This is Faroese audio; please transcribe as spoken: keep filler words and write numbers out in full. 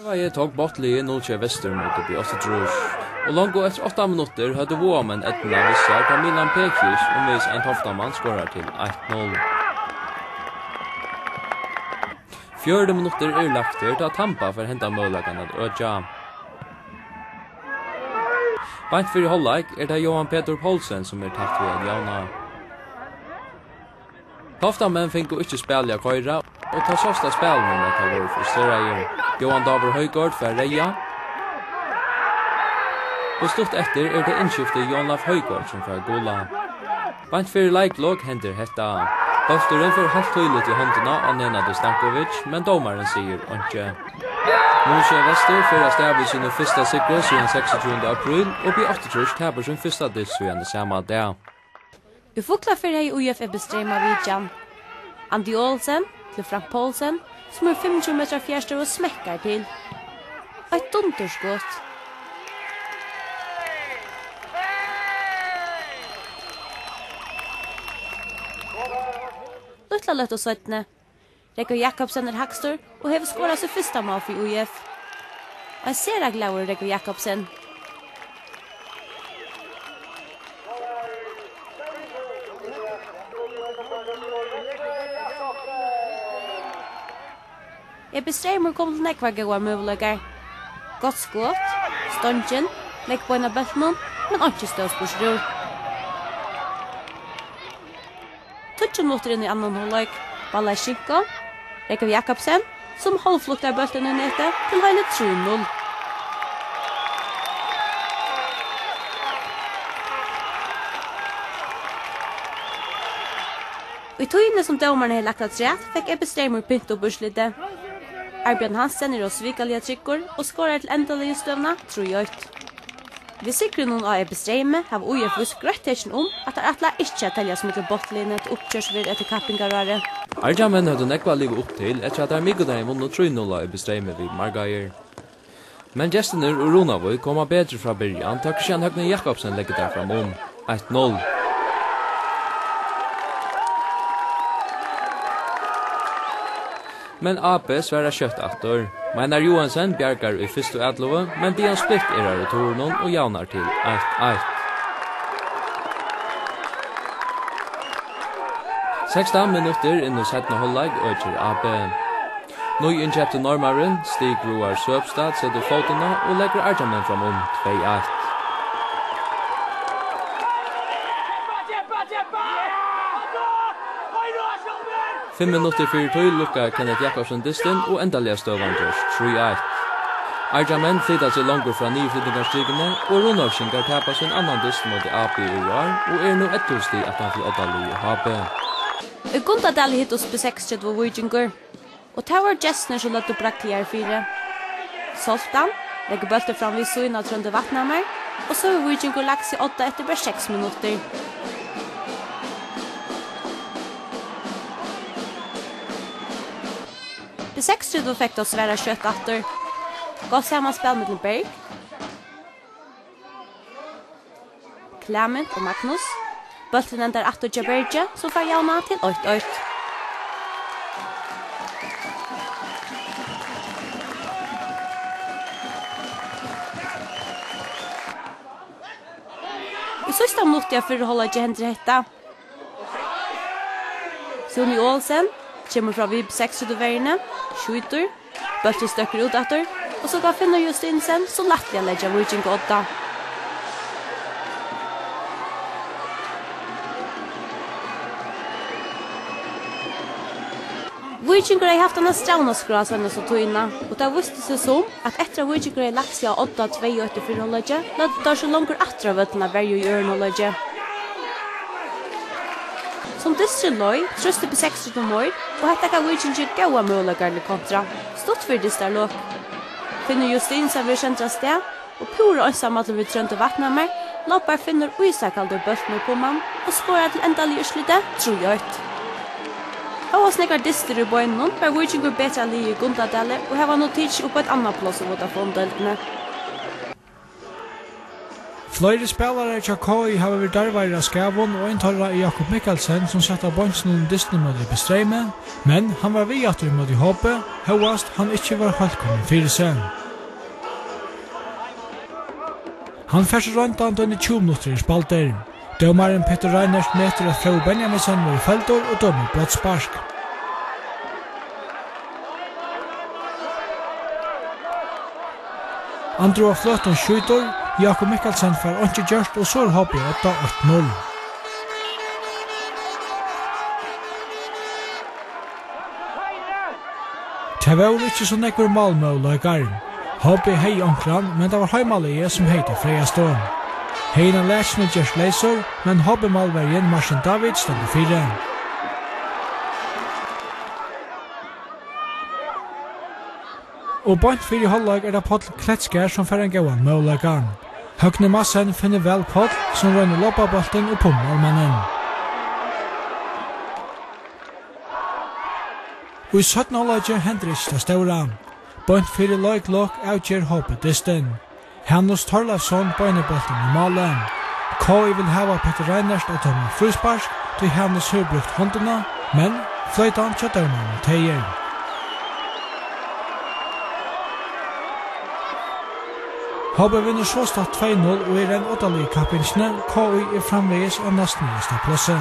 Sørvági tók botnliðið null sjey Vestur móti B áttaogtrýss, og longu eftir átta minuttir høvdu Vágamenn eydnuna við sær, tá Milan Pekic umvegis ein Toftamann skorar til eitt null. Fjøruti minuttir eru lagtir, tá Tamba fær henda møguleikan at økja. Beint fyri hálvleik er tað Jóhan Petur Poulsen, sum er tætt við at javna. Toftamenn fingu ikki spælið at koyra, og tá sást á spælinum, at teir vóru frustreraðir. Jóhan Dávur Højgaard fær reyða, og stutt eftir er tað innskifti Jónleif Højgaard, sum fær gula. Beint fyri leiklok hendir hetta. Bólturin fer heilt týðiligt í hondina á Nenad Stankovic, men dómarin sigur einki. Null sjey Vestur fer avstað við sínum fyrsta sigri síðan seksogtjúgunda apríl, og B áttaogtrýss tapir sín fyrsta dyst síðan sama dag. Í Fuglafirði hevði U F Epistrema vitjan. Andi Olsen til Frank Poulsen, sum úr fimmogtjúgu metra fjarstøðu smekkar til. Eitt dundurskot. Lítla løtu seinni. Rógvi Jakobsen er hægstur og hevur skorað sítt fyrsta mál fyri U F. Ein sera glaður Rógvi Jakobsen. Epistremur kom til nógvar góðar møguleikar. Gott skot, stongin, legg bein á bóltinum, men einki stóðst burtur úr. Tíggju minuttir inn í annan hálvleik. Ballasjenko, Rógvi Jakobsen, sum hálvfluttar bóltin í netið til heini trý null. Í tíðini, sum dómarin hevði lagt afturat, fekk Epistremur pynt upp úrslitið. Arbjørn Hansen er ósvikaliga tryggur og skorar til endaligu støðuna trý eitt. Við sigrinum á Epistremi hava U F víst greitt tekin um, at teir ætla ikki at teljast millum botnliðini, tá uppgjørt verður eftir kappingarárið. Argjamenn høvdu nógv at liva upp til, eftir at teir mikudagin vunnu trý null á Epistremi við margeiðir. Men gestirnir úr Runavík koma betri frá byrjan, tá Kristian Høgni Jakobsen leggur teir fram um. Eitt null. Men A B svarar skjótt aftur. Meinar Joensen bjargar í fyrstu atløgu, men Dion Splitt er á returinum og javnar til eitt eitt. Sekstan minuttir inn í seinna hálvleik økir A B. Nýinnkeypti norðmaðurin, Stig Roar Søbstad, setur fótin á og leggur argjamenn fram um tvey eitt. Fimm minuttir fyri tíð lukkar Kenneth Jakobsen dystin, og endaliga støðan gerst trý eitt. Argjamenn flyta seg longur frá niðurflytingarstrikuni, og runavíkingar tapa sín annan dyst móti A B í ár og eru nú ellivu stig aftan fyri oddaliðið H B. Í Gundadali hittust B seksogtretivu og Víkingur, og tað vóru gestirnir, sum løgdu bragdligari fyri. Soltan leggur bóltin fram við síðuna á Tróndi Vatnhamar, og so hevur Víkingur lagt seg á odda eftir bert seks minuttir. B seksogtretivu fekk tó svarað skjótt aftur. Gott samanspæl millum Berg, Clement og Magnus. Bólturin endar aftur hjá Bergi, sum fær javnað til eitt eitt. Í síðsta minutti av fyrra hálvleiki hendir hetta. Súni Olsen kemur frá B seksogtretivu-verjuni, skjýtur, bólturin støkkur út aftur, og so kann Finnur Justinsen so lættliga leggja Víking á odda. Víkingur hevði havt eina strævna skrá seinastu tíðina, og tað vísti seg sum, at eftir at Víkingur hevði lagt seg á odda tvey eitt í fyrra hálvleiki, løgdu teir seg longur aftur á vøllin at verja í øðrum hálvleiki. Sum dysturin leið, trýsti B seksogtretivu meir, og hetta gav Víkingi góðar møguleikar til kontra. Stutt fyri dystarlok. Finnur Justinsen verður sendur avstað, og púra einsamallur við Tróndi Vatnhamar lobbar Finnur ísakaldur bóltin upp um hann og skorar til endaliga úrslitið, trý eitt. Hóast nógvar dystir í beinunum, var Víkingur betra liðið í Gundadali og hava nú tikið upp eitt annað pláss í Vodafone-deildini. Fleiri spælarar hjá K I hava verið darvaðir av skaðum, og ein teirra er Jákup Mikkelsen, sum sat á beinkinum í dystin móti Streymi, men hann var við aftur móti H B, hóast hann ikki var heilt komin fyri seg. Hann fær so royndan, tá tjúgu minuttir eru spældir. Dómarin Petur Reinert metir, at Fróði Benjaminsen verður feldur, og dømir brotsspark. André á fløtum skjýtur, Jákup Mikkelsen fær einki gjørt, og so er H B á odda, eitt null. Tað vóru ikki so nógvir málmøguleikar. H B hevði onkran, men tað var heimaliðið, sum hevði tey frægastu. Heðin á Lækjuni gerst leysur, men H B-málverjin Martin David stendur fyri. Og beint fyri hálvleik er tað Páll Kletskar, sum fær ein góðan møguleika. Høgni Madsen finnur væl Páll, sum roynir at lopa bóltin upp um málmannin. Og í seinna hálvleiki hendir ikki tað stóra. Beint fyri leiklok avger H B dystin. Hanus Thorleifsson beinir bóltin í málið. K I vil hava Petur Reinert at døma fríspark, tí Hanus hevur brúkt hondina, men floytan hjá dómaranum tegir. H B vinnur sostatt tvey null og er ein oddalið í kappingini. K I er framvegis á næstniðasta plássi.